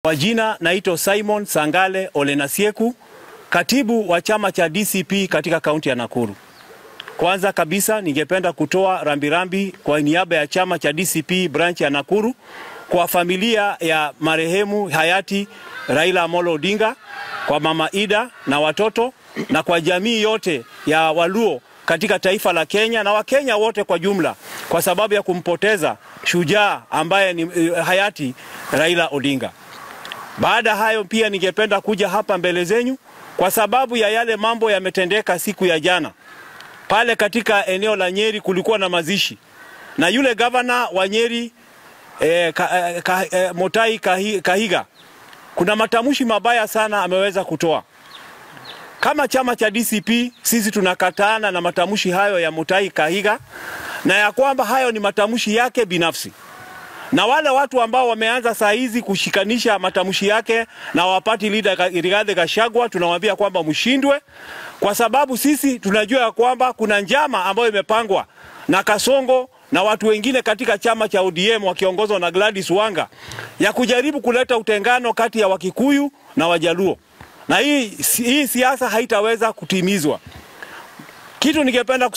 Kwa jina naitwa Simon Sangale Olenasieku, katibu wa chama cha DCP katika kaunti ya Nakuru. Kwanza kabisa ningependa kutoa rambirambi kwa niaba ya chama cha DCP branch ya Nakuru kwa familia ya marehemu hayati Raila Amolo Odinga, kwa mama Ida na watoto, na kwa jamii yote ya Waluo katika taifa la Kenya na Wakenya wote kwa jumla, kwa sababu ya kumpoteza shujaa ambaye ni hayati Raila Odinga. Baada hayo pia ningependa kuja hapa mbele zenyu kwa sababu ya yale mambo yametendeka siku ya jana. Pale katika eneo la Nyeri kulikuwa na mazishi, na yule gavana wa Nyeri Mutahi Kahiga, kuna matamshi mabaya sana ameweza kutoa. Kama chama cha DCP sisi tunakataana na matamshi hayo ya Mutahi Kahiga, na ya kwamba hayo ni matamshi yake binafsi. Na wale watu ambao wameanza saa hizi kushikanisha matamshi yake na wapati leader Rigathi Gachagua, tunawaambia kwamba mshindwe, kwa sababu sisi tunajua kwamba kuna njama ambayo imepangwa na Kasongo na watu wengine katika chama cha ODM wakiongozwa na Gladys Wanga ya kujaribu kuleta utengano kati ya Wakikuyu na Wajaluo. Na hii siasa haitaweza kutimizwa. Kitu ningependa